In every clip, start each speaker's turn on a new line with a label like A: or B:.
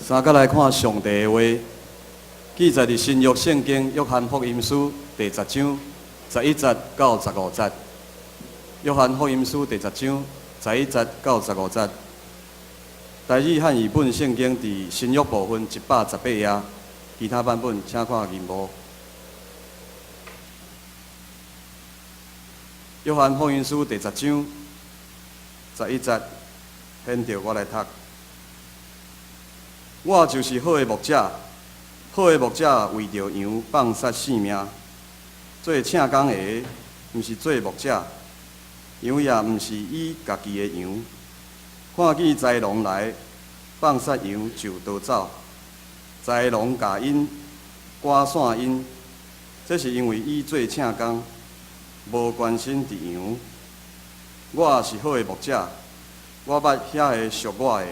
A: 三角來看上帝的話，記載佇新約聖經約翰福音書第十章十一節到十五節。約翰福音書第十章十一節到十五節。台語漢語本聖經佇新約部分118頁，其他版本請看銀幕。約翰福音書第十章十一節，現著我來讀。我就是好的牧者，好的牧者為著羊放捨性命。做請工的，毋是做牧者，羊也毋是伊家己的羊。看見豺狼來，放捨羊就逃走，豺狼共𪜶趕散𪜶，這是因為伊做請工，無關心佇羊。我是好的牧者，我捌遐个屬我的。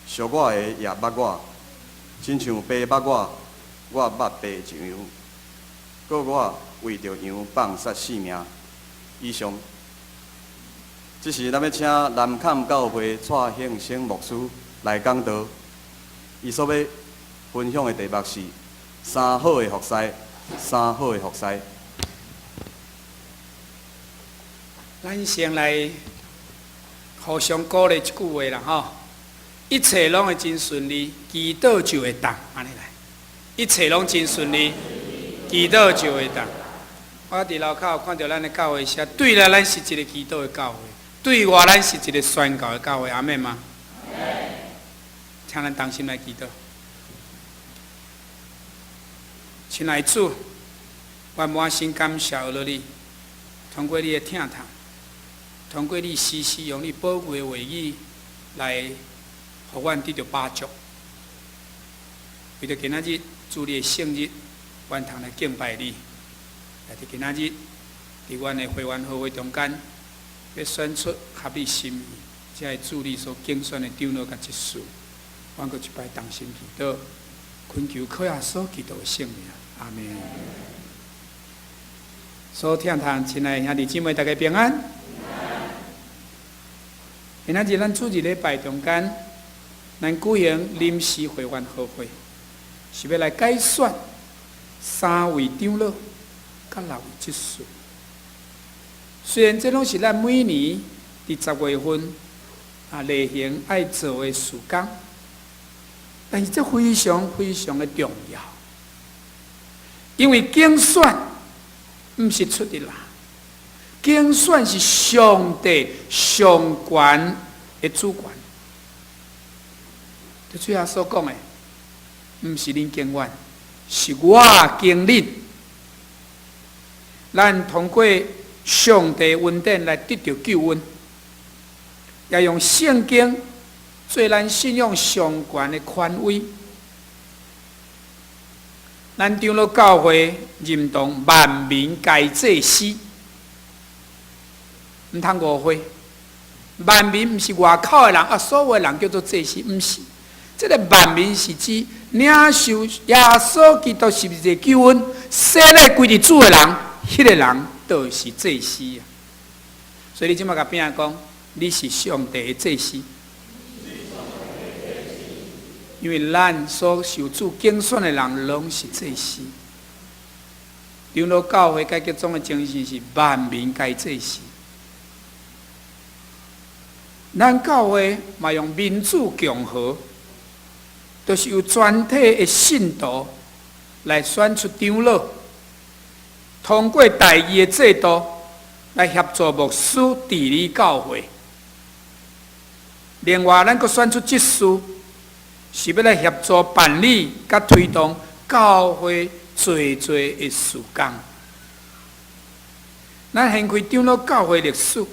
A: 屬我的也捌我，親像爸捌我，我捌爸一樣。閣我為著羊放捨性命。以上，這時咱欲請南崁教會蔡慶生牧師來講道。伊所欲分享的題目是三好的服侍，三好的服侍。
B: 咱先來互相鼓勵一句話啦，吼！一切攏會真順利，祈禱就會當，按呢來。一切攏真順利，祈禱就會當。我佇樓跤看著咱的教會寫，對內咱是一个祈禱的教會，對外咱是一个宣教的教會，阿們嗎？請咱同心來祈禱。親愛主，我滿心感謝阿你，通過你的疼痛，通過你時時用你寶貴的話語來。予阮得著飽足，為著今仔日主你的聖日，阮通來敬拜你。也佇今仔日，佇阮的會員好會中間，欲選出合你心意，才會主你所揀選的長老佮執事，阮閣一擺同心祈禱，懇求靠耶穌基督的聖名，阿們。所聽堂親愛的兄弟姊妹，大家平安。今仔日咱主日禮拜中間，咱舉行臨時會員好會，是欲來改選三位長老，佮六位執事。雖然這攏是咱每年佇十月份例行愛做的事工，但是這非常非常的重要，因為揀選毋是出佇人，揀選是上帝上懸的主權。就主耶穌講的，毋是恁揀阮，是我揀恁。咱通過上帝恩典來得著救恩，也用聖經做咱信仰上懸的權威。咱長老教會認同萬民皆祭司，毋通誤會。萬民毋是外口的人啊，所有的人叫做祭司，毋是。這个萬民是指領受耶穌基督十字架救恩、洗禮歸佇主的人，彼个人就是祭司啊。所以你這擺共邊仔講，你是上帝的祭司，因為咱所受主揀選的人，攏是祭司。長老教會改革宗的精神是萬民皆祭司。咱教會嘛用民主共和。就是由全體的信徒來選出長老，通過代議的制度來協助牧師治理教會。另外，咱閣選出執事，是欲來協助辦理佮推動教會濟濟的事工。咱掀開長老教會歷史，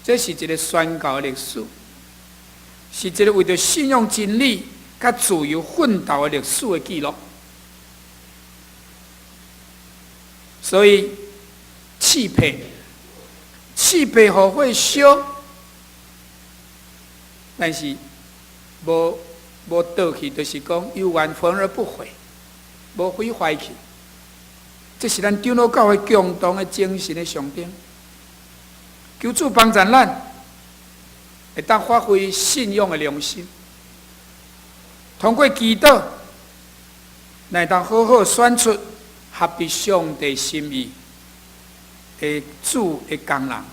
B: 這是一个宣教的歷史。是一个為著信仰真理、佮自由奮鬥的歷史的記錄。所以，氣魄，氣魄予火燒，但是無無倒去，就是講有緣焚而不毀，無毀壞去。這是咱長老教會共同的精神的象徵。求主幫助咱，會當發揮信仰的良心。通過祈禱，來當好好選出合佇上帝心意的主的工人，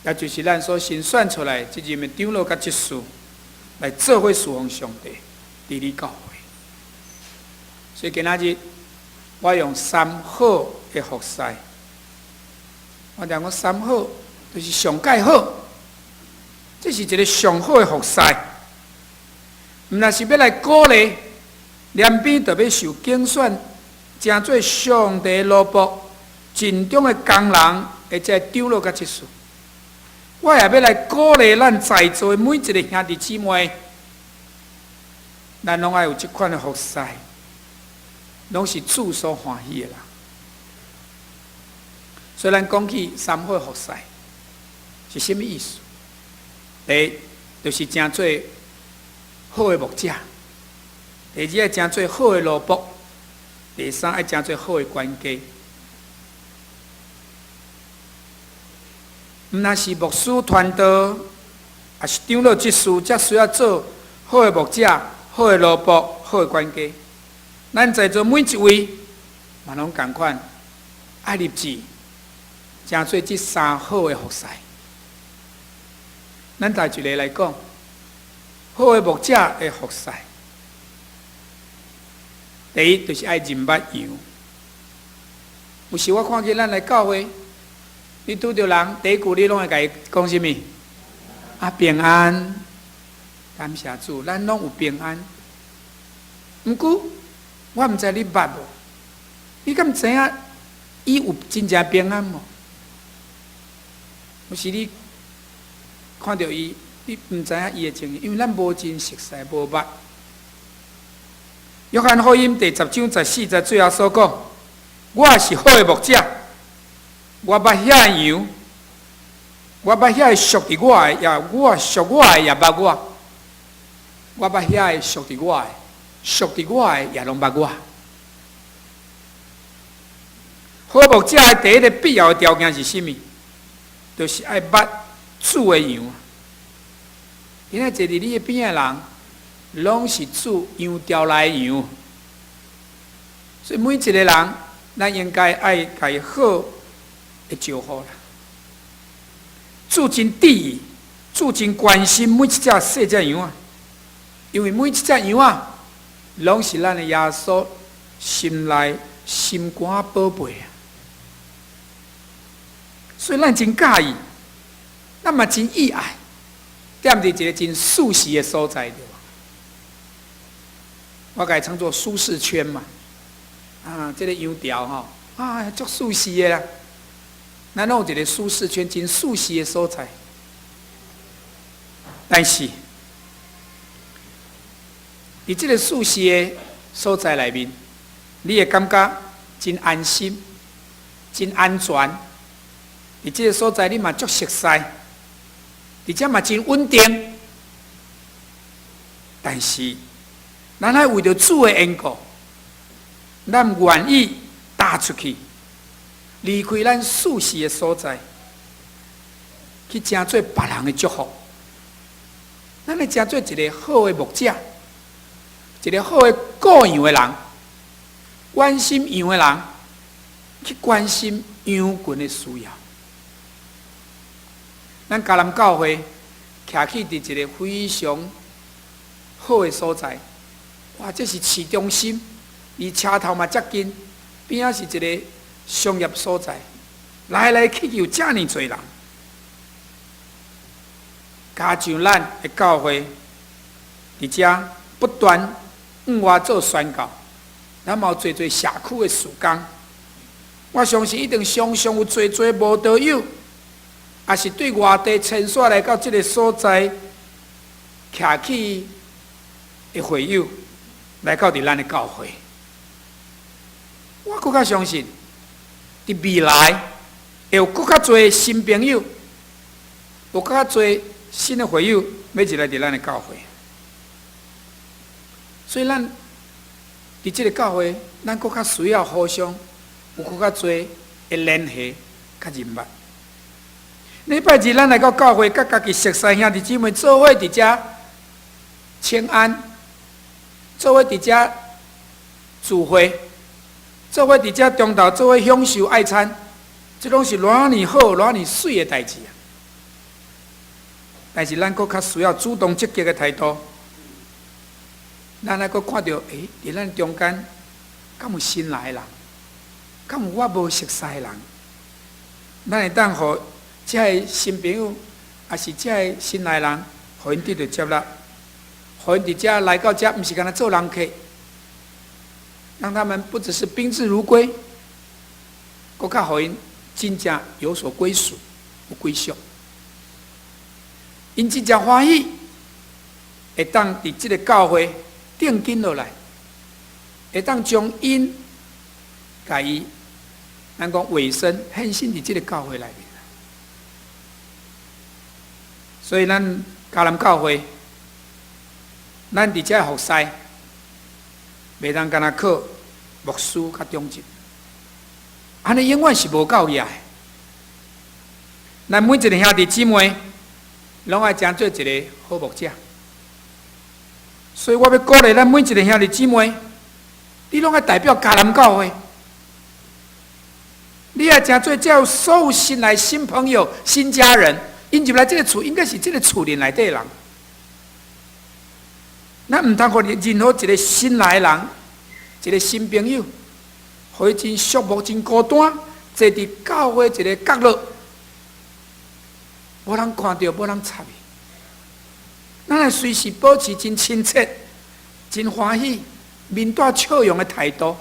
B: 也就是咱所新選出來這任的長老佮執事，來做伙侍奉上帝，佇你教會。所以今仔日我用三好的服侍，我講講三好就是上蓋好，這是一個上好的服侍。毋但是欲來鼓勵，兩邊特別受揀選，成做上帝奴僕盡忠的工人，或者長老佮執事。我也欲來鼓勵咱在座的每一个兄弟姊妹，咱攏愛有這款的服侍，攏是主所歡喜的啦。所以咱講起三好服侍是啥物意思？第一，就是成做好的牧者；第二，愛成做好的奴僕；第三，愛成做好的管家。毋但是牧師傳道，抑是長老執事，才需要做好的牧者、好的奴僕、好的管家。咱在座每一位，嘛攏仝款，愛立志，成做這三好的服侍。咱逐一个來講，好的牧者的服侍，第一就是愛認捌羊。有時我看見咱來教會，你拄著人，第一句你攏會共伊講啥物？啊，平安，感謝主，咱攏有平安。毋過，我毋知你捌無？你敢知影伊有真正平安無？有時你看著伊，你毋知影伊的情形，因為咱無真熟似，無捌。約翰福音第10章14節最後所講：我是好的牧者，我捌遐羊，我捌遐屬佇我的，也我屬我的也捌我。我捌遐屬佇我的，屬佇我的也攏捌我。好牧者的第一个必要的條件是啥物？就是愛捌主的羊。今仔坐佇你的邊的人，攏是主羊牢內的羊，所以每一个人，咱應該愛共伊好的招呼啦。主真注意，主真關心每一隻細隻羊仔，因為每一隻羊仔，攏是咱的耶穌心內心肝寶貝啊。所以咱真佮意，咱嘛真意愛，踮佇一个真舒適的所在，對無？我共伊稱做舒適圈嘛。啊，這个羊牢吼，啊，足舒適的啦。咱攏有一个舒適圈，真舒適的所在。但是，佇這个舒適的所在內面，你會感覺真安心、真安全。佇這个所在，你嘛足熟似，而且嘛真穩定。但是，咱愛為著主的緣故，咱願意踏出去，離開咱舒適的所在，去成做別人的祝福。咱來成做一个好的牧者，一个好的顧羊的人，關心羊的人，去關心羊群的需要。咱迦南教會徛起佇一個非常好的所在，哇！這是市中心，離車頭嘛遮近，邊仔是一个商業所在，來來去去有遮爾濟人。加上咱的教會佇遮不斷向外做宣告，咱嘛有濟濟社區的事工，我相信一定常常有濟濟慕道友，也是對外地遷徙來到這个所在，徛起的會友來到佇咱的教會。我閣較相信，佇未來會有閣較濟新朋友，有閣較濟新的會友欲入來佇咱的教會。所以咱佇這个教會，咱閣較需要互相有閣較濟的聯繫、佮人脈。禮拜日咱來到教會，佮家己熟似兄弟姊妹做伙佇遮請安，做伙佇遮聚會，做伙佇遮中晝做伙享受愛餐，這攏是偌爾好、偌爾媠的代誌啊！但是咱閣較需要主動積極的態度。咱還閣看著，欸，佇咱中間，敢有新來的人，敢有我無熟似的人，咱會當予這个新朋友，抑是這个新來的人，予𪜶得著接納，予𪜶佇遮來到遮，毋是干焦做人客，讓他們不只是賓至如歸，閣較予𪜶真正有所歸屬，有歸屬。𪜶真正歡喜，會當佇這个教會定根落來，會當將𪜶共伊，咱講委身獻身佇這个教會內面。所以咱迦南教會，咱佇遮服侍，袂當干焦靠牧師佮長執，按呢永遠是無夠額的。咱每一个兄弟姊妹，攏愛成做一个好牧者。所以我欲鼓勵咱每一个兄弟姊妹，你攏愛代表迦南教會，你愛成做這所有新來新朋友、新家人，𪜶入來這个厝，應該是這个厝裡內底人。咱毋通予任何一个新來的人，一个新朋友，予伊真寂寞、真孤單，坐佇教會一个角落，無人看著，無人插伊。咱愛隨時保持真親切、真歡喜、面帶笑容的態度。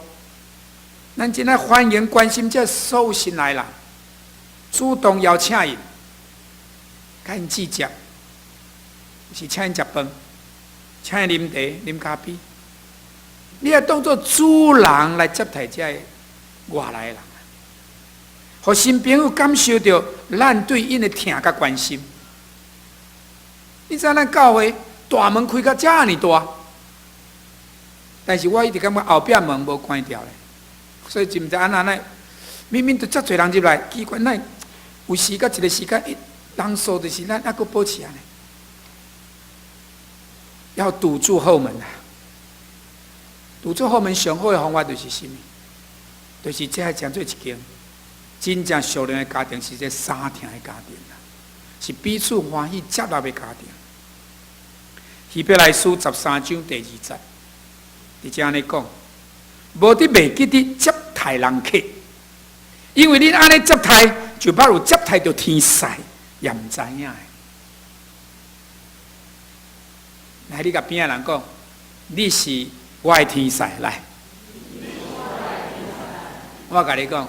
B: 咱真愛歡迎、關心這所有新來人，主動邀請𪜶，共𪜶接觸，是請𪜶食飯，請𪜶啉茶、啉咖啡。你愛當做主人來接待這个外來的人，予新朋友感受著咱對𪜶的疼佮關心。你知咱教會大門開甲遮爾大，但是我一直感覺後壁門無關著咧，所以真毋知按怎呢？明明都遮濟人入來，奇怪，哪有時間一个時間，人數就是咱猶閣保持按呢，要堵住後門啊！堵住後門上好的方法就是啥物？就是這愛成做一間真正屬靈的家庭，是這相疼的家庭啊，是彼此歡喜接納的家庭。希伯來書13章第2節，佇遮按呢講，無得袂記得接待人客，因為恁按呢接待，就捌有接待著天使，也毋知影的。來，你共邊仔人講，你是我的天使，來。我共你講，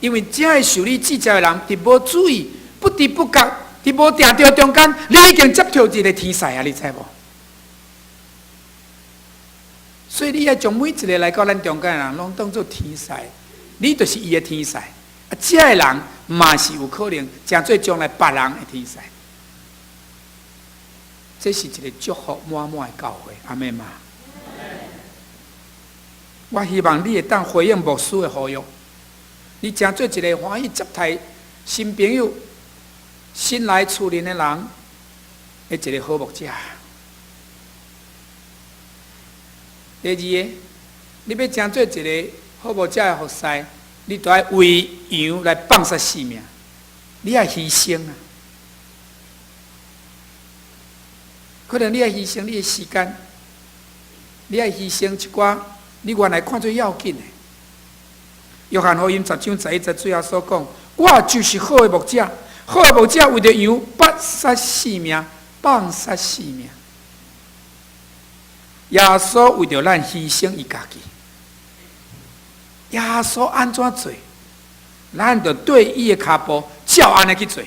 B: 因為這个受你指教的人，佇無注意、不知不覺、佇無定著中間，你已經接著一个天使啊！你知無？所以你愛將每一个來到咱中間的人，攏當做天使，你就是伊的天使。啊，這个人嘛是有可能成做將來別人的天使。這是一个祝福滿滿的教會，阿們嗎？我希望你會當回應牧師的呼籲，你成做一个歡喜接待新朋友、新來厝裡的人的一个好牧者。第二个，你欲成做一个好牧者的服侍，你著愛為羊來放捨性命，你愛犧牲啊！可能你愛犧牲你的時間，你愛犧牲一寡你原來看做要緊的。約翰福音10章11節最後所講：我就是好的牧者，好的牧者為著羊不惜性命，放捨性命。耶穌為著咱犧牲伊家己，耶穌按怎做，咱就對伊的跤步照按呢去做。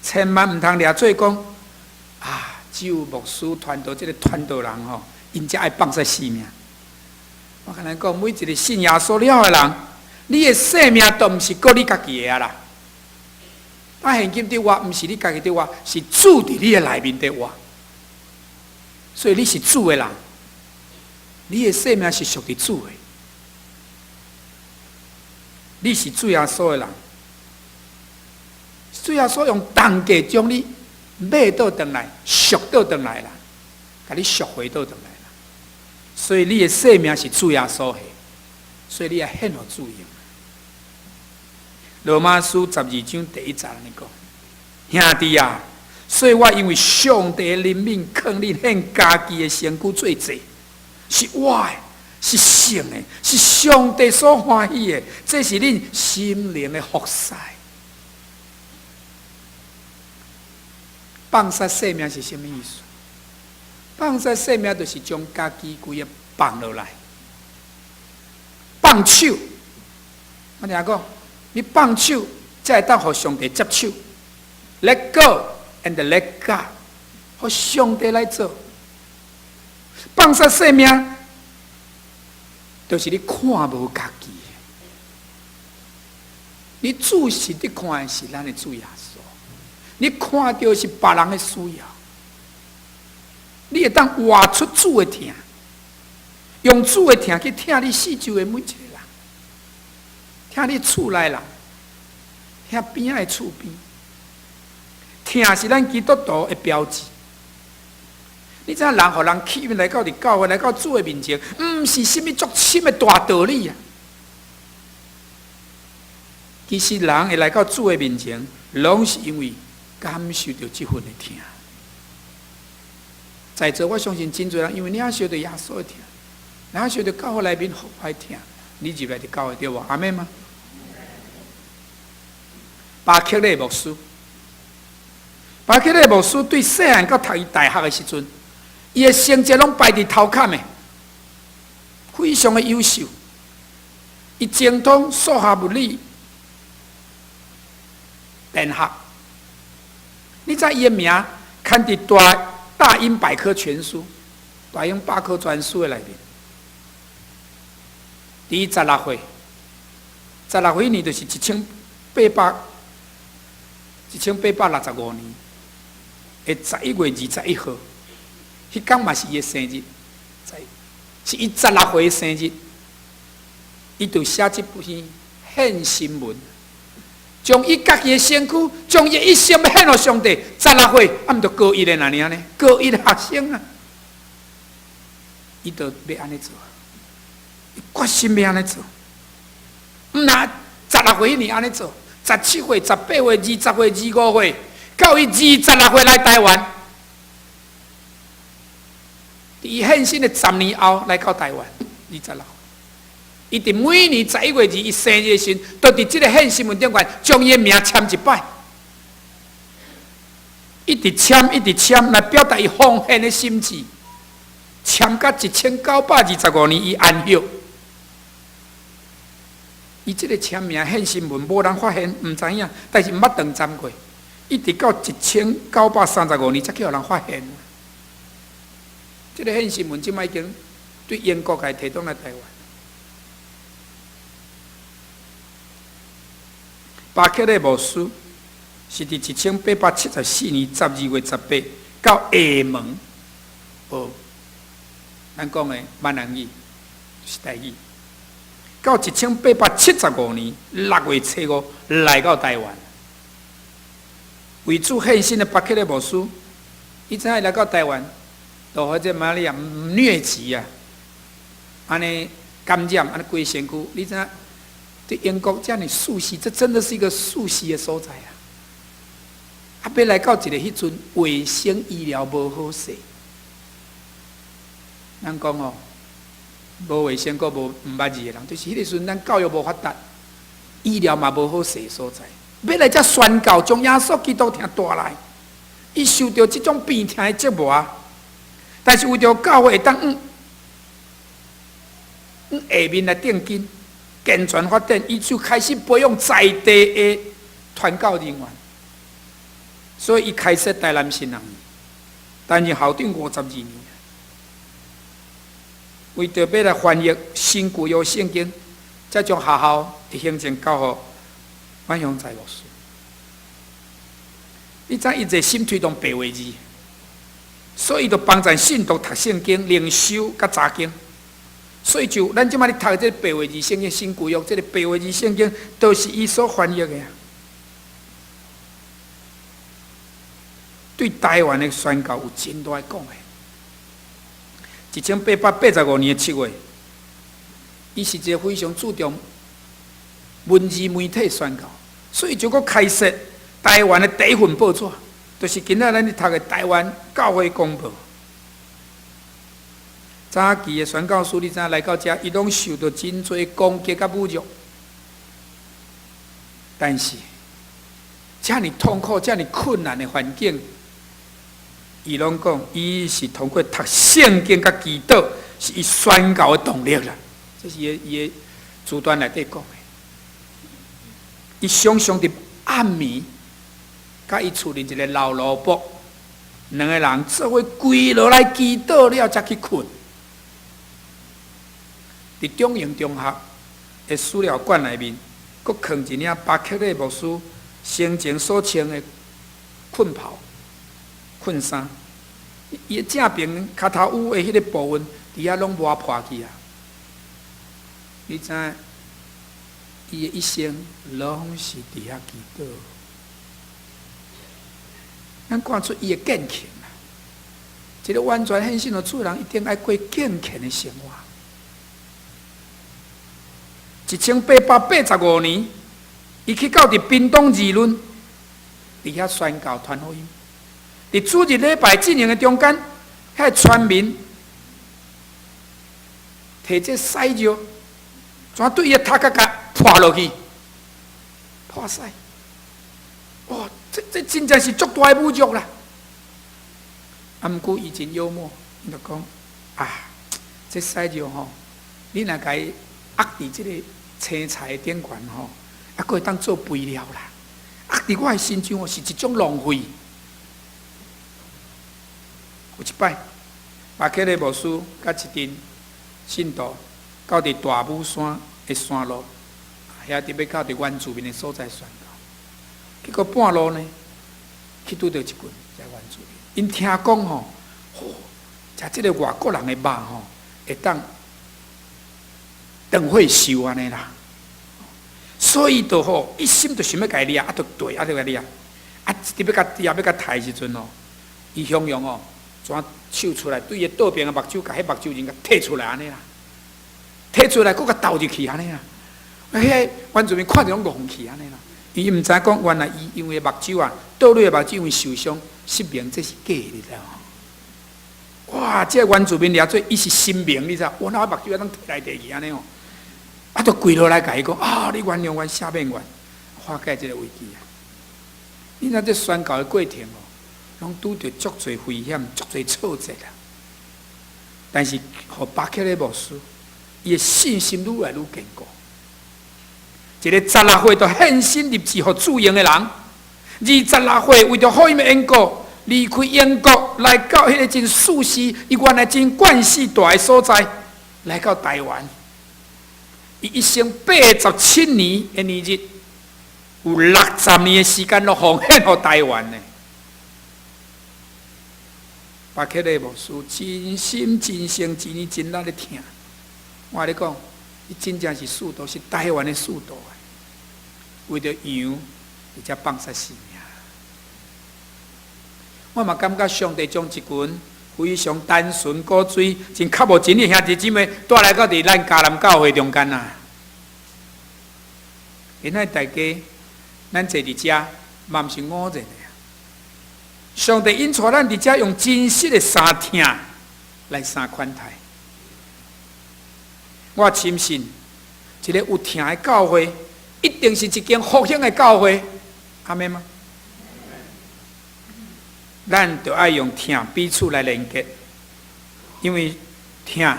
B: 千萬毋通掠做講啊！只有牧師傳道這个傳道人吼，𪜶才愛放捨性命。我共恁講，每一个信耶穌了的人，你的性命都毋是閣你家己的啊啦。啊，現今佇活，毋是你家己佇活，是主佇你的內面佇活。所以你是主的人，你的生命是屬佇主的，你是主耶穌的人。主耶穌用重價將你買倒轉來，贖倒轉來啦，共你贖回倒轉來啦。所以你的性命是主耶穌的，所以你愛獻予主用。羅馬書12章第1節按呢講，兄弟啊，所以我因為上帝的憐憫，勸恁獻家己的身軀做祭，是活的，是聖的，是上帝所歡喜的，這是恁心靈的服侍。放殺性命是啥物意思？放殺性命就是將家己規个放落來，放手。我聽講，你放手，才會當予上帝接手。Let go and let God，予上帝來做。放殺性命，就是你看無家己，你注視佇看的是咱的主耶穌。你看著是別人的需要，你會當活出主的疼，用主的疼去疼你四周的每一個人，疼你厝內人，疼邊仔的厝邊。疼是咱基督徒的標誌。你知影人予人吸引來到佇教會，來到主的面前，毋是啥物足深的大道理啊。其實人會來到主的面前，攏是因為感受著這份的疼。在座我相信真濟人，因為你領受著耶穌的疼，領受著教會內面復活的疼，你入來佇教會對無？阿們嗎？巴克禮牧師，巴克禮牧師對細漢到讀伊大學的時陣，伊的成績攏排佇頭坎的，非常的優秀。伊精通數學、物理、電學。你知伊的名，刊佇大大英百科全書、大英百科全書的內面。佇伊十六歲，十六歲年就是1865年的11月21號，彼工嘛是伊的生日，是伊十六歲的生日，伊就寫這篇獻身文。將伊家己的身軀，將伊一生欲獻予上帝。十六歲，啊，毋就高一的爾呢？高一的學生啊，伊就欲按呢做，伊決心欲按呢做。毋若十六歲彼年按呢做，17歲、18歲、20歲、25歲，到伊26歲來台灣，伊獻身的10年後來到台灣，26。伊佇每年11月21生日的時陣，都佇這个獻身文頂懸將伊的名簽一擺，一直簽，一直簽，來表達伊奉獻的心志。簽到1925年，伊安息。伊這个簽名獻身文，無人發現，毋知影，但是毋捌斷簽過，一直到1935年才去予人發現。這个獻身文這擺已經對英國共提轉來台灣。巴克禮牧師是佇1874年12月18到廈門學咱講的閩南語，是台語。到1875年6月初五來到台灣，為主獻身的巴克禮牧師，伊知影來到台灣，就予這瑪利亞瘧疾啊，按呢感染，按呢規身軀，你知影？對英國遮爾舒適，這真的是一個舒適的所在啊！啊，欲來到一个彼陣衛生醫療無好勢，咱講哦，無衛生閣無毋捌字的人，就是彼个時陣咱教育無發達，醫療嘛無好勢的所在，欲來遮宣教，將耶穌基督疼帶來，伊受著這種病痛的折磨，但是為著教會會當向下面來定根。健全發展，伊就開始培養在地的傳教人員，所以伊開設台南神學院，擔任校長52年，為著欲來翻譯新舊約聖經，才將學校的行政交予阮雄才牧師。你知伊熱心推動白話字，所以伊就幫贊信徒讀聖經、靈修佮查經。所以就咱這擺咧讀這个白話字聖經新舊約，這个白話字聖經都是伊所翻譯的。對台灣的宣教有真大的貢獻。1885年的7月，伊是一個非常注重文字媒體宣教，所以就閣開設台灣的第一份報紙，就是今仔咱咧讀的《台灣教會公報》。早期的宣教師，你知影來到遮，伊攏受到真濟攻擊佮侮辱。但是，遮爾痛苦、遮爾困難的環境，伊攏講，伊是通過讀聖經佮祈禱，是伊宣教的動力啦。這是伊的自傳內底講的。伊常常佇暗暝，佮伊厝裡一個老蘿蔔，兩个人做伙跪落來祈禱了，才去睏。佇中營中學的資料館內面，閣囥一領巴克禮牧師生前所穿的睏袍、睏衫。伊的正爿跤頭趺的彼个部分，佇遐攏磨破去啊！你知影，伊的一生攏是佇遐祈禱。咱看出伊的敬虔啊！一个完全獻身予主人，一定愛過敬虔的生活。1885年，伊去到佇屏東二崙，佇遐宣教傳福音。佇主日禮拜進行的中間，彼个村民提這屎尿，怎對伊的頭殼共潑落去，潑屎！哇，這真正是足大的侮辱啦！啊，毋過伊真幽默，伊就講啊，這屎尿吼，你若共伊壓佇這個青菜頂懸吼，啊，閣會當做肥料啦。壓佇我的身上是一種浪費。有一擺，巴克禮牧師佮一陣信徒到佇大武山的山路，遐佇欲到佇原住民的所在宣教。結果半路呢，去拄著一群遮原住民，𪜶聽講吼，吼，食這个外國人的肉吼，會當長歲壽按呢啦，所以就吼一心就想欲共伊掠，啊，就對，啊，就共掠，啊，佇欲共掠欲共刣時陣吼，伊雄雄吼，怎手出來，對伊倒爿的目睭，共彼目睭仁共提出來按呢啦，提出來，閣共投入去按呢啦，彼个原住民看著攏戇去按呢啦，伊毋知講原來伊因為目睭啊，倒落的目睭因為受傷失明，這是假的，你知無？哇！這个原住民掠做伊是神明，你知？我哪目睭會當提來提去按呢哦？啊，就跪落來共伊講啊！你原諒阮，赦免阮，化解這个危機啊！你若這宣教的過程哦，攏拄著足濟危險、足濟挫折啊！但是，予巴克禮牧師，伊的信心愈來愈堅固。一个十六歲就獻身立志予主用的人，26歲為著福音的緣故，離開英國來到彼个真舒適、伊原來真關係大的所在，來到台灣。伊一生87年的年日，有60年的時間攏奉獻予台灣呢。巴克禮牧師真心真誠、真意真力咧疼。我共你講，伊真正是使徒，是台灣的使徒啊！為著羊，伊才放殺性命。我嘛感覺上帝將一群非常單純、古錐、真較無錢的兄弟姊妹帶來到佇咱迦南教會中間啊！今仔大家，咱坐佇遮，嘛毋是偶然的。上帝引帶咱佇遮用真實的三疼來三款待。我深信，一个有疼的教會，一定是一間復興的教會，阿們嗎？咱就愛用疼彼此來連結，因為疼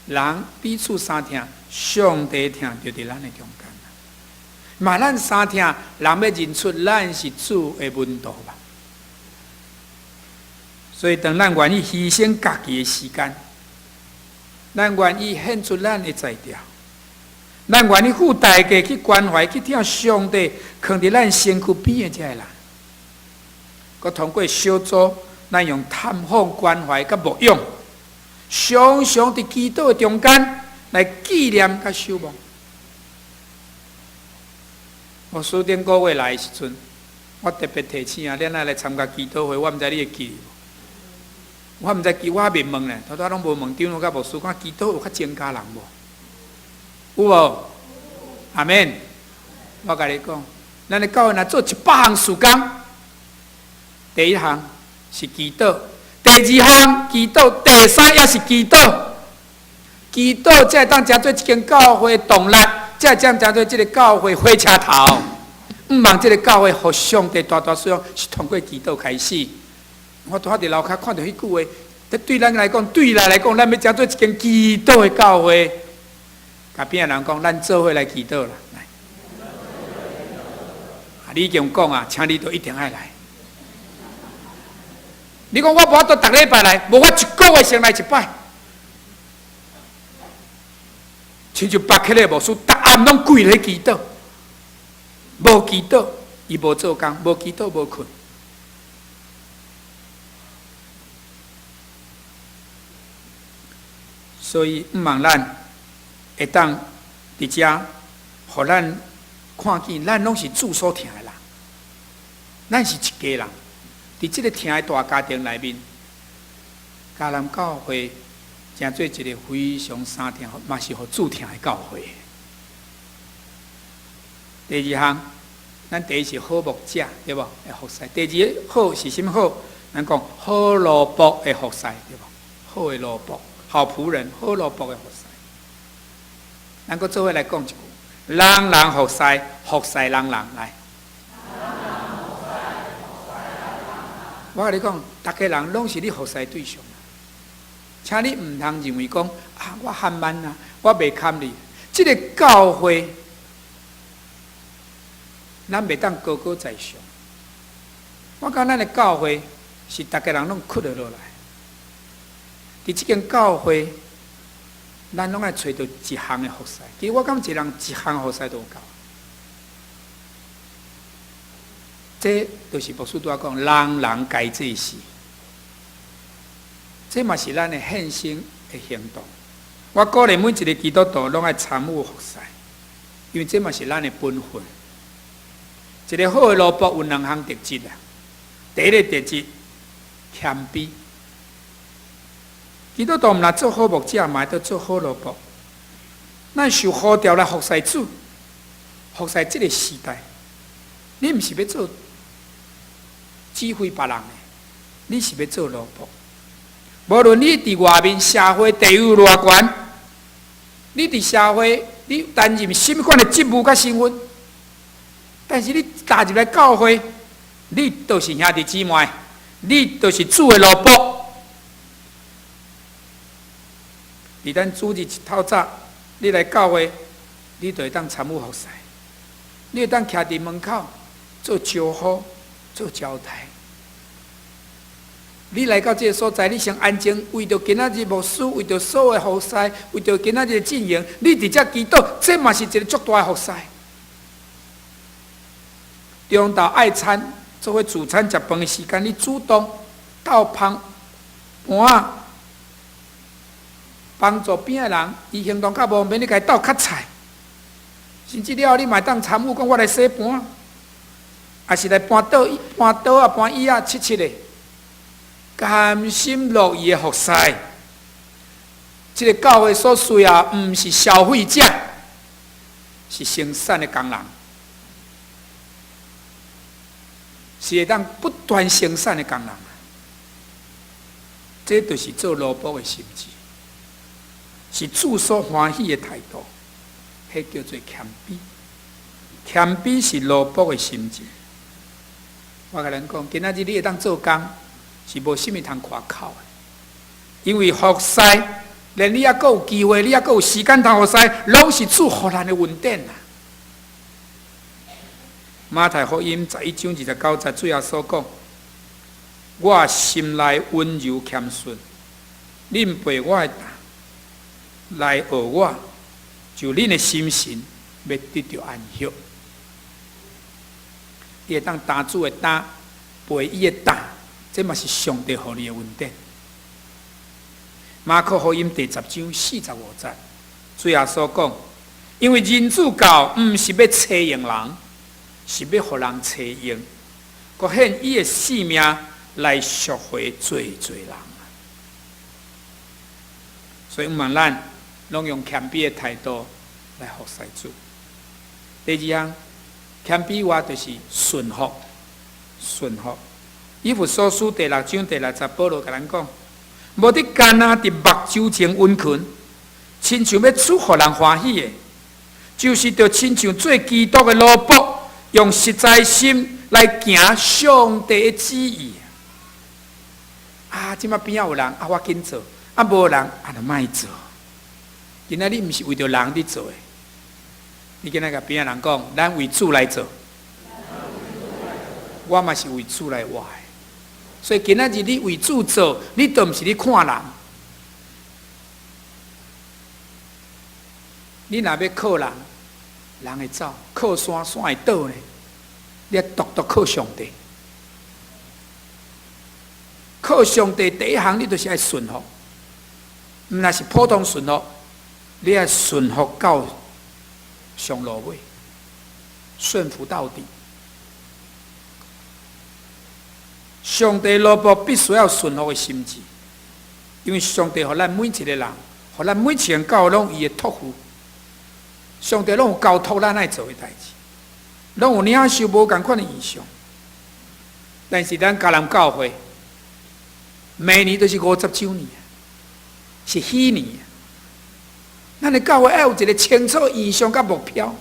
B: 人彼此相疼，上帝疼就佇咱的中間。嘛，咱相疼，人欲認出咱是主的門徒吧。所以，當咱願意犧牲家己的時間，咱願意獻出咱的才調，咱願意付代價去關懷、去疼上帝，囥佇咱身軀邊的這个人，閣通過小組，咱用探訪、關懷佮牧養，常常佇祈禱的中間來紀念佮守望。我頂個月來的時陣，我特別提醒啊，恁若來參加祈禱會，我毋知你會記無？我毋知記，我未問咧，頭拄仔攏無問長老佮牧師，講祈禱有較增加人無？有無？阿們。我共你講，咱的教會若做100項事工，第一項是祈禱，第二項祈禱，第三也是祈禱。祈禱才會當成做這間教會動力，才會當成做這个教會火車頭。毋望這个教會予上帝大大使用，是通過祈禱開始。我拄仔佇樓跤看著彼句話，這對咱來講，對咱來講，咱欲成做一間祈禱的教會。共邊仔人講，咱做伙來祈禱啦。來，啊，你已經講啊，請你都一定愛來。你講我無法度逐禮拜來，無我一個月先來一擺。親像巴克的牧師，逐暗攏跪咧祈禱，無祈禱伊無做工，無祈禱無睏。所以毋望咱會當佇遮，予咱看見，咱攏是主所疼的人，咱是一家人。佇這个疼的大家庭內面，迦南教會成做一个非常相疼，嘛是予主疼的教會。第二項，咱第一是好牧者，對無？的服侍。第二个好是啥物好？咱講好奴僕的服侍，對無？好的奴僕，好僕人，好奴僕的服侍。咱閣做伙來講一句：人人服侍，服侍人人來。我共你講，逐家人攏是你服侍對象，請你毋通認為講啊，我含慢啊，我袂堪你。這个教會，咱袂當高高在上。我感覺咱的教會是逐家人攏屈得落來。佇這間教會，咱攏愛揣著一項的服侍。其實我感覺一人一項服侍都有夠。這就是牧師拄仔講，人人皆祭司。這嘛是咱的獻身的行動。我鼓勵每一个基督徒攏愛參與服侍，因為這嘛是咱的本分。一个好的奴僕有兩項特質啊。第一个特質，謙卑。基督徒毋若做好牧者，嘛會做好奴僕。咱受呼召來服侍主，服侍這个時代。你毋是欲做指揮別人的，你是欲做奴僕。無論你佇外面社會地位有偌懸，你佇社會你擔任啥物款的職務佮身份，但是你踏入來教會，你就是兄弟姊妹，你就是主的奴僕。佇咱主日一透早，你來教會，你就會當參與服侍，你會當徛佇門口做招呼、做招待。你來到這个所在，你先安靜，為著今仔日牧師，為著所有服侍，為著今仔日的進行，你佇遮祈禱，這嘛是一個足大的服侍。中晝愛餐，做伙聚餐食飯的時間，你主動鬥捧盤仔，幫助邊仔人，伊行動較無方便，你共伊鬥較菜，甚至了後你嘛會當參與，講我來洗盤，抑是來搬桌、搬桌仔、搬椅仔，七七的。甘心樂意的服侍，這个教會所需要，毋是消費者，是生產的工人，是會當不斷生產的工人。這就是做奴僕的心志，是主所歡喜的態度，彼叫做謙卑。謙卑是奴僕的心志。我共恁講，今仔日你會當做工，是無啥物通誇口的，因為服侍，連你猶閣有機會，你猶閣有時間通服侍，攏是主予咱的恩典啊！馬太福音11章29節，主耶穌講：我心內溫柔謙遜，恁背我的擔來學我，就恁的心神欲得著安息。你會當擔主的擔，背伊的擔。這嘛是上帝予你的恩典。馬可福音第十章45節，主耶穌講：因為人子到，毋是欲差用人，是欲予人差用，閣獻伊的性命來贖回濟濟人。所以，毋望咱攏用謙卑的態度來服侍主。第二項，謙卑話就是順服，順服。以弗所書第六章第六節，保羅共咱講：無得干焦佇目睭前殷勤，親像欲取予人歡喜的，就是著親像做基督的奴僕，用實在心來行上帝的旨意。啊，這擺邊仔有人，啊，我緊做；啊，無人，啊，就莫做。今仔你毋是為著人佇做的，你今仔共邊仔人講，咱為主來做，我嘛是為主來活的。所以今仔日你為主做，你都毋是咧看人。你若欲靠人，人會走；靠山，山會倒呢。你愛獨獨靠上帝，靠上帝第一項，你就是愛順服，毋若是普通順服，你愛順服到上落尾，順服到底。上帝奴僕必須要順服的心志，因為上帝予咱每一個人，予咱每一個人教攏有伊的託付，上帝攏有交託咱愛做的代誌，攏有領受無仝款的異象。但是咱迦南教會明年就是50週年，是喜年。咱的教會愛有一個清楚異象佮目標。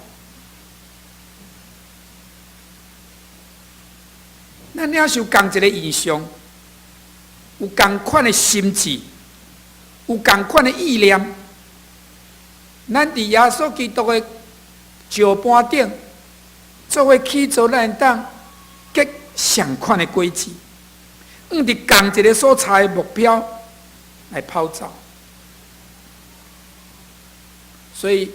B: 咱領受仝一個異象，有仝款的心志，有仝款的意念。咱佇耶穌基督的石盤頂，做伙起造咱會當結相款的果子，向佇仝一個所在的目標來跑走。所以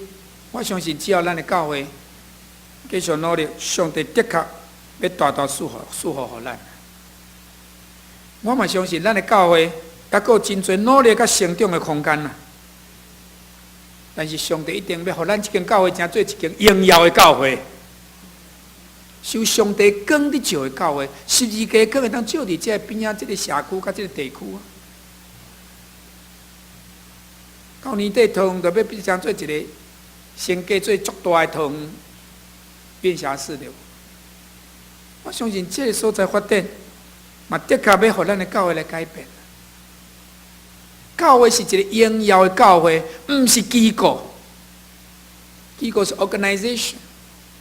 B: 我相信，只要咱的教會繼續努力，上帝的確欲大大賜福賜福予咱。我嘛相信，咱的教會猶閣有真濟努力佮成長的空間啦。但是上帝一定欲予咱這間教會成做一間榮耀的教會，受上帝光佇照的教會，十字架光會當照佇這个邊仔這个社區佮這個地區啊。到年底，桃園就欲變成做一個成果做足大的桃園變轄市了。我相信這個所在發展，嘛的確欲予咱的教會來改變。教會是一個榮耀的教會，毋是機構。機構是 organization，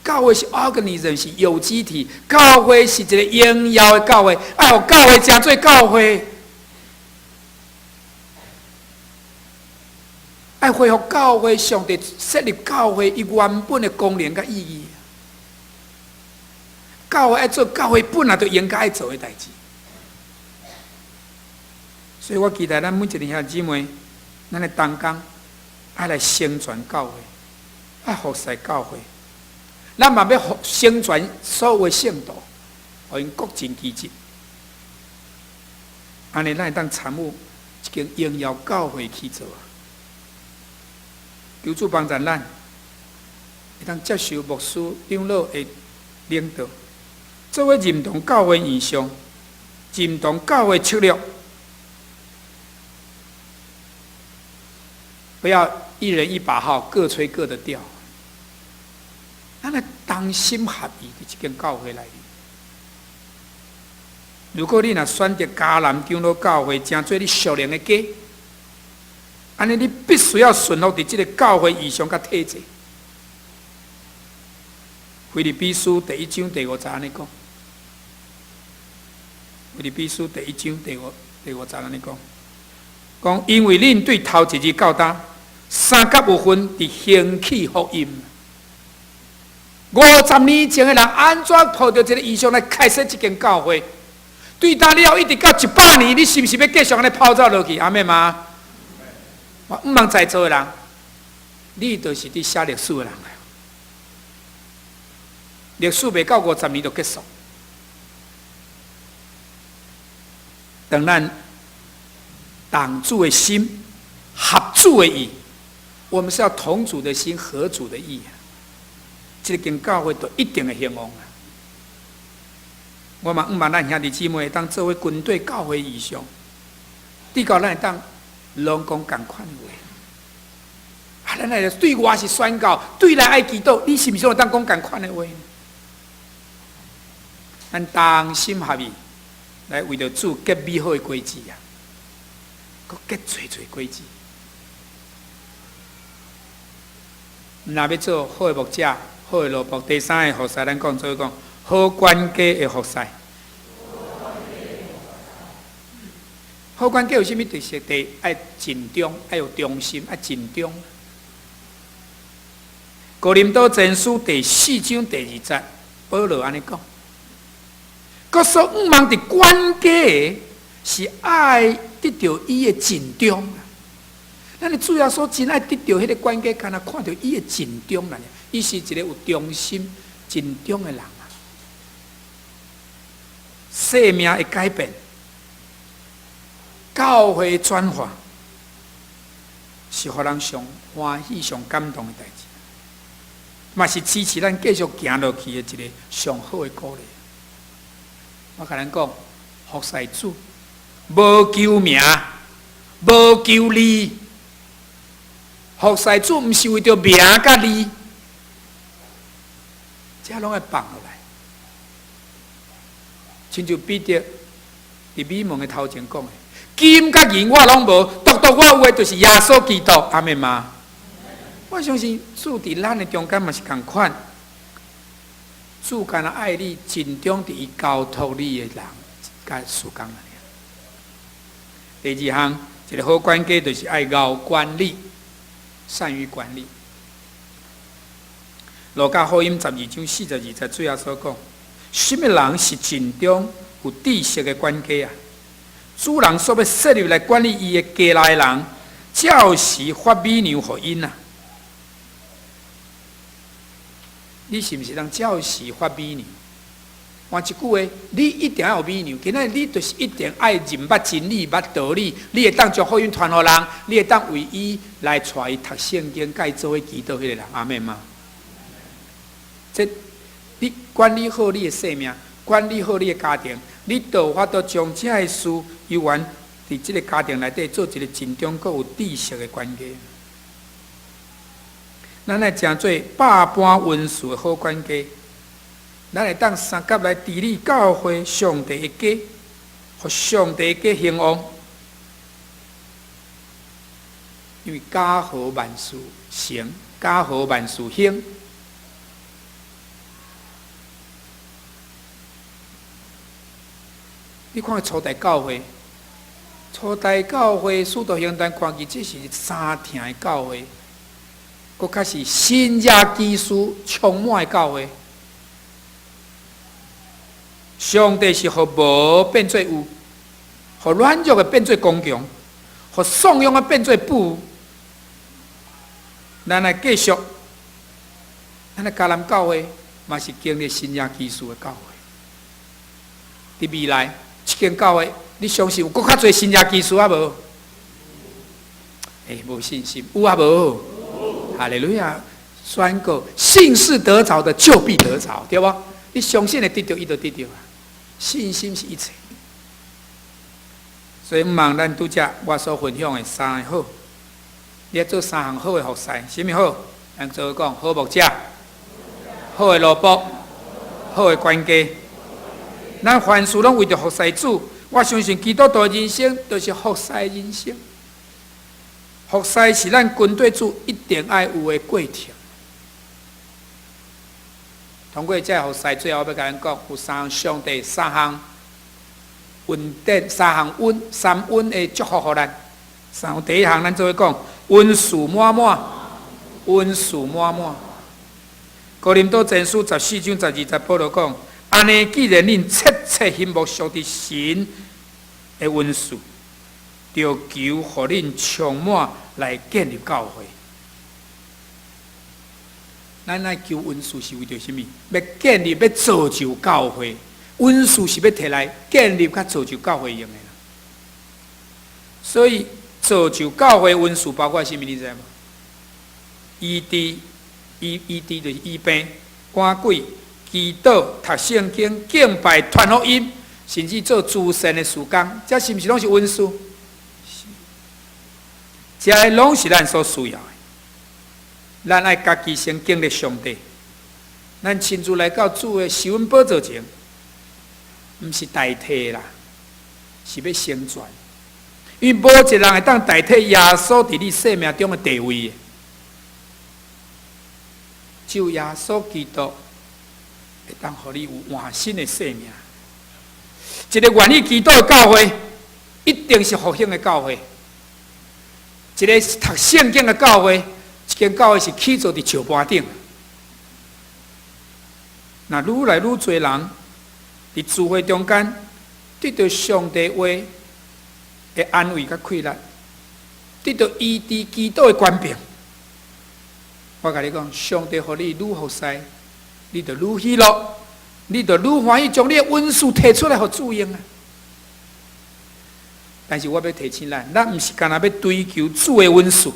B: 教會是 organism，是有機體。教會是一個榮耀的教會，愛予教會成做教會，愛恢復教會上帝設立教會伊原本的功能佮意義。教會愛做教會本來就應該愛做的代誌。所以我期待咱每一個兄弟姊妹，咱的同工愛來成全教會，愛服侍教會。咱嘛欲成全所有的聖徒，予𪜶各盡其職。按呢，咱會當參與一間榮耀教會去做啊！求主幫助咱，會當接受牧師長老的領導，做伙認同教會異象，認同教會策略。不要一人一把號，各吹各的調。咱來同心合意佇這間教會內面。如果你若選擇迦南長老教會，成做你屬靈的家，按呢你必須要順服佇這个教會異象佮體制。腓立比書第一章第五節按呢講。腓立比書第一章第五節按呢講，講因為恁對頭一日到今，三甲有份佇興起福音。50年前的人按怎抱著這个異象來開設這間教會？對今了後一直到100年，你是毋是欲繼續按呢跑走落去？阿們嗎？我毋望在座的人，你就是佇寫歷史的人啊！歷史袂到50年就結束。當咱同主的心，合主的意，我們是要同主的心，合主的意啊！這間教會就一定會興旺啊！我嘛向望咱兄弟姊妹會當做伙軍隊教會異象，直到咱會當攏講仝款的話。啊，咱來對外是宣告，對內愛祈禱，你是毋是會當講仝款的話？咱同心合意來為著主結美好的果子啊！閣結濟濟果子。若欲做好的牧者，好的奴僕，第三个服侍，咱講做講好管家的服侍。好管家有啥物特色？第一，愛盡忠，愛有忠心，愛盡忠。哥林多前書第四章第二節，保羅按呢講：閣所向望佇管家的，是愛得著伊的盡忠。咱的主耶穌真愛得著彼个管家，敢若看著伊的盡忠啦。伊是一个有忠心、盡忠的人啊。生命會改變，教會轉化，是予人上歡喜、上感動的代誌，嘛是支持咱繼續行落去的一个上好的鼓勵。我共咱講，服侍主，無求名，無求利。服侍主毋是為著名佮利，這攏愛放落來。親像彼得佇美門的頭前講的：金佮銀我攏無，獨獨我有的就是耶穌基督，阿們嗎？我相信主佇咱的中間嘛是仝款，主敢若愛你，盡忠佇伊交託你的人佮事工爾。第二項，一个好管家就是愛𠢕管理。善於管理。路加福音12章42節，主耶穌講：啥物人是盡忠有知識的管家啊？主人所欲設立來管理伊的家內人，照時發米糧予𪜶啊！你是毋是通照時發米糧？換一句話，你一定愛有米糧。今仔日你就是一定愛認捌真理、捌道理，你會當將福音傳予人，你會當為伊來帶伊讀聖經、佮伊做伙祈禱彼个人，阿們嗎？這你管理好你的生命，管理好你的家庭，你就有法度將這个事猶原佇這个家庭內底做一个盡忠閣有知識的管家。咱來成做百般恩賜的好管家。咱會當相佮來治理教會上帝的家，予上帝的家興旺。因為家和萬事成，家和萬事興。你看初代教會，初代教會使徒行傳看見這是三廳的教會，閣較是神蹟奇事充滿的教會。上帝是予無變做有，予軟弱的變做剛強，予散養的變做富有。咱來繼續，咱的迦南教會嘛是經歷神蹟奇事的教會。佇未來，這間教會，你相信有閣較濟神蹟奇事啊無？欸，無信心，有啊無？哈利路亞！宣告，信是得著的，就必得著，對無？你相信會得著，伊就得著啊！信心是一切，所以毋望咱拄才我所分享的三个好，你愛做三項好的服侍，啥物好？咱做伙講好牧者、好的奴僕、好的管家。咱凡事攏為著服侍主，我相信基督徒的人生就是服侍人生。服侍是咱跟綴主一定愛有的過程。通過這个服侍，最後欲共咱講，有三項上帝三項恩典，三項恩三恩的祝福予咱。三項第一項，咱做伙講恩賜滿滿，恩賜滿滿。哥林多前書14章12節，保羅講：按呢，既然恁切切欣慕屬佇神的恩賜，著求予恁充滿來建立教會。咱愛求恩賜是為著啥物？欲建立、欲造就教會。恩賜是欲提來建立、佮造就教會用的啦。所以造就教會恩賜包括啥物？你知無？醫治、醫醫治就是醫病、趕鬼、祈禱、讀聖經、敬拜、傳福音，甚至做慈善的事工，這是毋是攏是恩賜？是，這攏是咱所需要的。咱愛家己先經歷上帝，咱親自來到主的施恩寶座前，毋是代替啦，是欲成全。因為無一個人會當代替耶穌佇你生命中的地位的，只有耶穌基督會當予你有換新的生命。一個願意祈禱的教會，一定是復興的教會；一個讀聖經的教會，這間教會是起造佇石盤頂。若愈來愈濟人佇聚會中間得著上帝話的安慰佮氣力，得著醫治祈禱的權柄。我共你講，上帝予你愈服侍，你就愈喜樂，你就愈歡喜，將你的恩賜提出來予主用啊！但是我欲提醒咱，咱毋是干焦欲追求主的恩賜，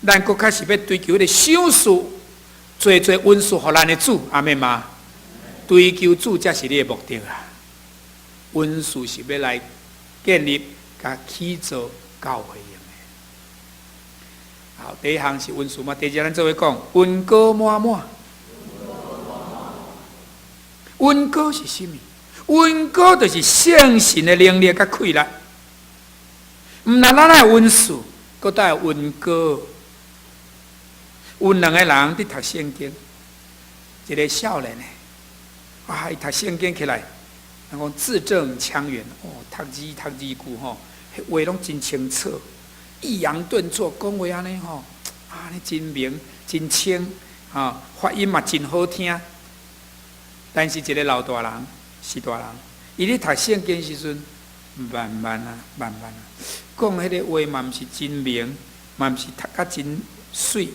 B: 咱閣較是欲追求彼个賞賜，濟濟恩賜予咱的主，阿們嗎？追求主才是你的目的啊！恩賜是欲來建立、佮起造教會用的。好，第一項是恩賜嘛，第二咱做伙講，恩膏滿滿。恩膏是啥物？恩膏就是聖神的能力佮氣力。毋但咱愛有恩賜，閣愛有恩膏。有兩个人佇讀聖經，一个少年的，啊，伊讀聖經起來，人講字正腔圓，哦，讀字讀字句吼，話攏真清楚，抑揚頓挫，講話按呢吼，按呢真明真清，吼，發音嘛真好聽。但是一个老大人，序大人，伊咧讀聖經時陣，慢慢啊，慢慢啊，講彼个話嘛毋是真明，嘛毋是讀甲真媠，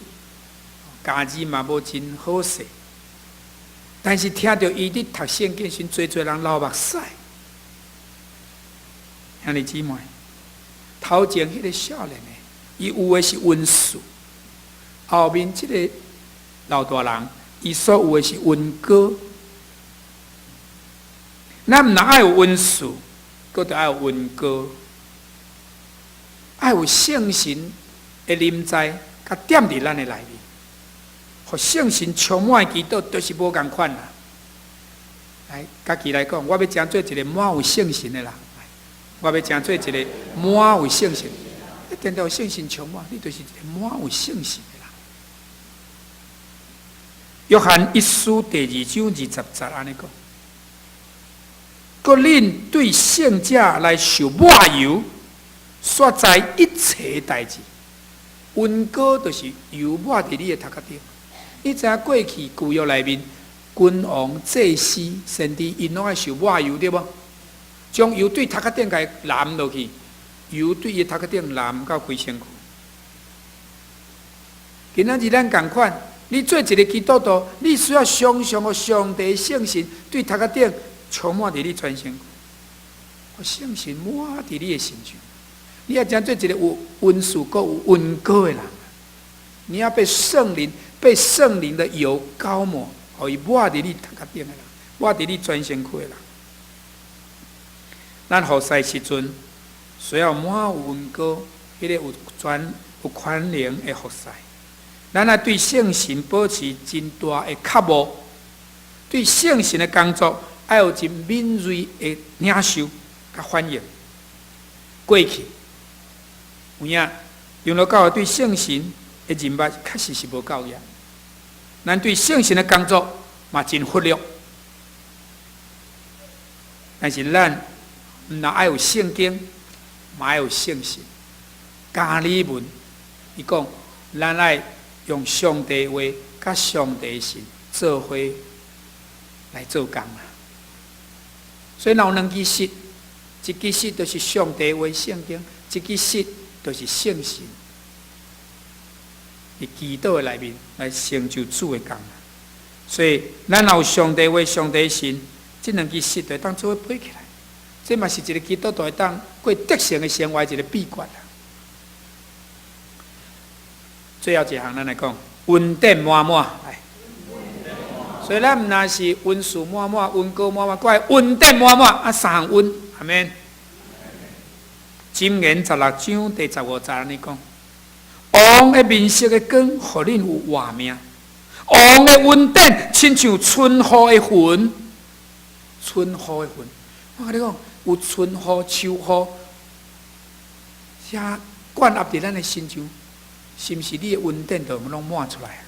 B: 咬字嘛無真好勢。但是聽著伊佇讀聖經時，濟濟人流目屎。兄弟姊妹，頭前彼个少年的，伊有的是恩賜；後面這个老大人，伊所有的是恩膏。咱毋但愛有恩賜，閣著愛有恩膏，愛有聖神的臨在，佮踮佇咱的內面，予聖神充滿的祈禱，就是無仝款啦。來，家己來講，我欲成做一个滿有聖神的人。我欲成做一个滿有聖神，你定定有聖神充滿，你就是一个滿有聖神的人。約翰一書第二章20節按呢講。閣恁對聖者來受抹油，煞知一切代誌。恩膏就是油抹佇你的頭殼頂。你知影過去舊約內面，君王、祭司、先知，𪜶攏愛受抹油對無？將油對頭殼頂共伊淋落去，油對伊頭殼頂淋到規身軀。今仔日咱仝款，你做一个基督徒，你需要常常予上帝聖神對頭殼頂充滿佇你全身軀，聖神抹佇你的身上。你欲成做一个有恩賜、閣有恩膏的人。你要被聖靈、被聖靈的油膏抹，予伊抹佇你頭殼頂的人，抹佇你全身軀的人。咱服侍時陣需要滿有恩膏，彼个有權有權能的服侍。咱愛對聖神保持真大的渴慕，對聖神的工作愛有真敏銳的領受佮反應。過去有影，長老教會對聖神的認捌確實是無夠額。咱對聖神的工作嘛真忽略，但是咱毋但愛有聖經，嘛愛有聖神。加爾文伊講，咱愛用上帝話佮上帝神做伙來做工啊。所以，若有兩支穡，一支穡就是上帝話聖經，一支穡就是聖神。佇祈禱的內面來成就主的工。所以，咱若有上帝話、上帝神，這兩支穡就會當做伙配起來。這嘛是一个基督徒會當過得勝的生活一个秘訣啊。最後一項，咱來講恩典滿滿。來，所以咱毋但是恩賜滿滿、恩膏滿滿，閣會恩典滿滿，啊，三項恩，阿免。箴言16章第15節按呢講：王的面色的光，予恁有活命；王的恩典，親像春雨的雲。春雨的雲，我共你講，有春雨、秋雨，遮灌壓佇咱的身上，是毋是你的恩典就攏滿出來？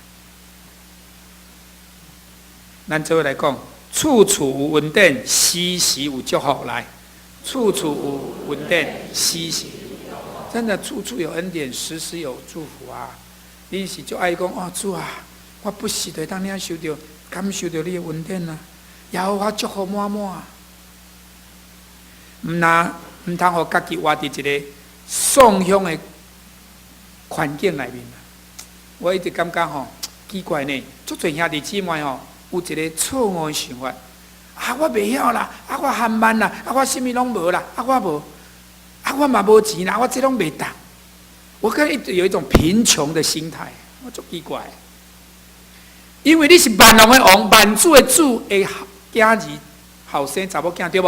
B: 咱做伙來講，處處有恩典，時時有祝福來。處處有恩典，時時真的處處有恩典，時時有祝福啊！你是足愛講哦，主啊，我不時就當領受著、感受著你的恩典啊，耶和華祝福滿滿。毋但毋通予家己活佇一个喪鄉的環境內面啊！我一直感覺吼奇怪呢，足濟兄弟姊妹吼有一個錯誤的想法。啊，我袂曉啦，啊，我含慢啦，啊，我啥物攏無啦，啊，我無，啊，我嘛無錢啦，我這攏袂當。我看一直有一種貧窮的心態，我足奇怪。因為你是萬王的王，萬主的主的囝兒、後生查某囝，對無？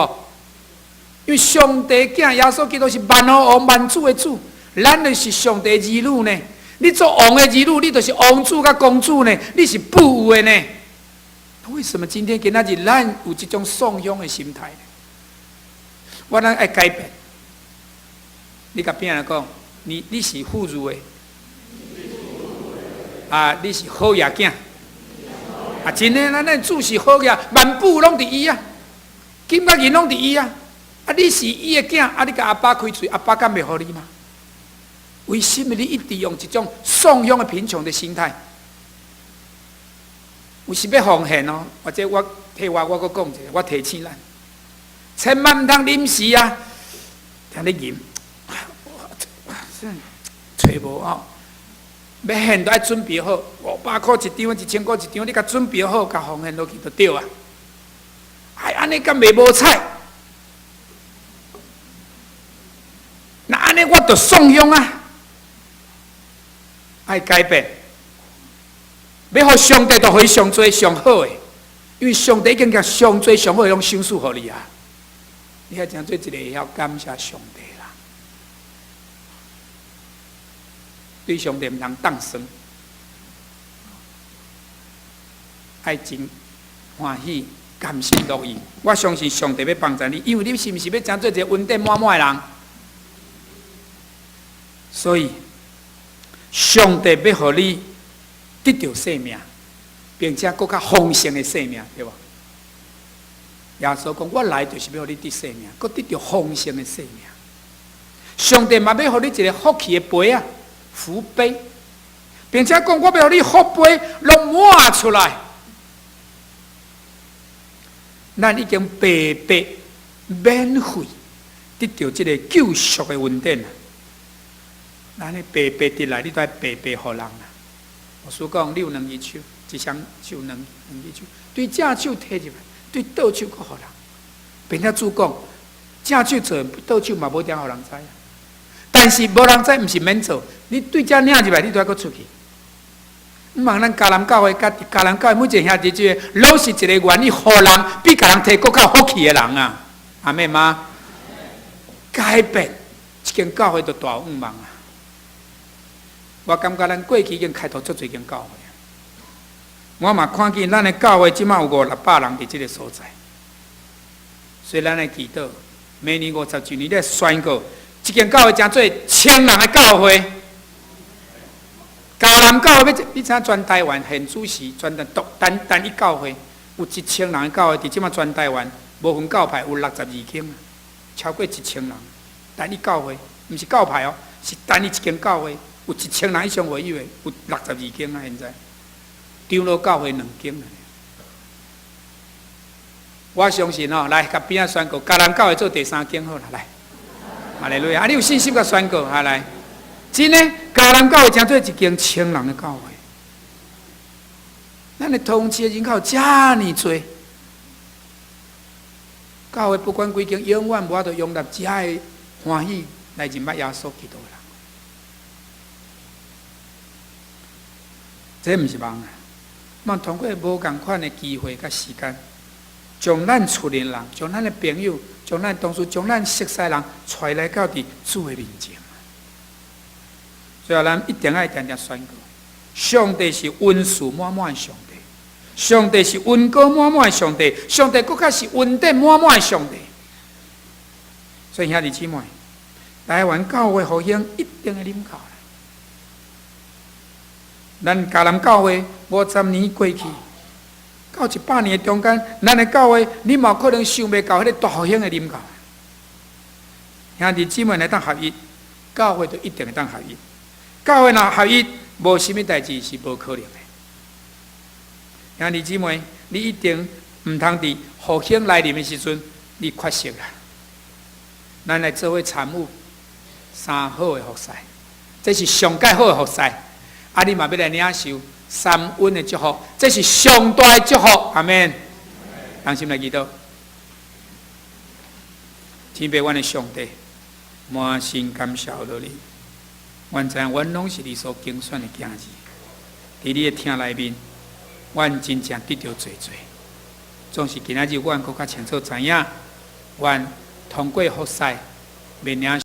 B: 因為上帝囝耶穌基督是萬王王、萬主的主，咱就是上帝兒女呢。你做王的兒女，你就是王子佮公主呢，你是富有的呢。為什麼今天今仔日咱有這種喪鄉的心態？我咱愛改變。你共邊仔講，你是富裕的，啊，你是好額囝，啊，真的，咱的主是好額，萬寶攏佇伊啊，金佮銀攏佇伊啊，啊，你是伊的囝，啊，你共阿爸開喙，阿爸敢袂予你嗎？為什麼你一直用這種喪鄉的貧窮的心態？有時欲奉獻哦，或者我替我我閣講一下，我提醒咱，千萬毋通臨時啊，聽咧吟，揣無哦，欲獻都愛準備好，500箍一張，1000箍一張，你共準備好，共奉獻落去就對啊。哎，按呢敢袂無彩？那按呢我就喪鄉啊，愛改變。欲予上帝，就予伊上濟上好的，因為上帝已經共上濟上好的攏賞賜予你啊！你愛成做一個會曉感謝上帝啦，對上帝毋通當算，愛真歡喜、甘心樂意。我相信上帝欲幫助你，因為你是毋是欲成做一個恩典滿滿的人？所以，上帝欲予你得著生命，並且閣較豐盛的生命，對無？耶穌講：我來就是欲予你得生命，閣得著豐盛的生命。上帝嘛欲予你一個福氣的杯啊，福杯，並且講我欲予你福杯攏滿出來。咱已經白白免費得著這個救贖的恩典啊！咱咧白白得來，你都愛白白予人啊！牧師講，你有兩隻手，一雙手兩隻手，對正手提入來，對倒手閣予人。並且主講，正手做，倒手嘛無一定予人知啊。但是無人知，毋是免做，你對這領入來，你都愛閣出去。毋茫咱迦南教會，佮迦南教會每一個兄弟姊妹，攏是一個願意予人比共人提閣較有福氣的人啊！阿們嗎？改變，這間教會就大有望啊！我感覺咱過去已經開拓足濟間教會，我嘛看見咱的教會這馬有五六百人佇這個所在，所以咱來祈禱，明年50周年咧宣告，這間教會成做千人的教會。迦南教會欲，你知影全台灣現主時全台獨單單一教會有1000人的教會，佇這馬全台灣無分教派有62間，超過1000人。單一教會，毋是教派哦，是單一一間教會。有1000人以上會友的，有62間啊！現在長老教會兩間。我相信哦，來共邊仔宣告，迦南教會做第三間好啦，來，哈利路亞！啊，你有信心共宣告，哈來，真的，迦南教會成做一間千人的教會。咱的桃園市的人口遮爾濟，教會不管幾間，永遠無法度容納遮的歡喜來認捌耶穌基督的人。這毋是夢啊！嘛通過無仝款的機會佮時間，將咱厝內人、將咱的朋友、將咱同事、將咱熟似人帶來到佇主的面前。所以咱一定愛定定宣告：上帝是恩賜滿滿的上帝，上帝是恩膏滿滿的上帝，上帝閣較是恩典滿滿的上帝。所以兄弟姊妹，台灣教會復興一定會臨到。咱迦南教會50年過去，到100年的中間，咱的教會你嘛可能想袂到彼個大復興的臨到。兄弟姊妹來當合一，教會就一定會當合一。教會若合一，無啥物代誌是無可能的。兄弟姊妹，你一定毋通佇復興來臨的時陣，你缺席啦。咱來做伙參與三好的服侍，這是上蓋好的服侍。啊，你嘛欲來領受三恩的祝福，這是上大的祝福。阿門。同心來祈禱，天父，阮的上帝，滿心感謝你。阮知影，阮攏是你所揀選的囝兒，佇你的疼內面，阮真正得著濟濟。總是今仔日，阮閣較清楚知影，阮通過服侍，免領。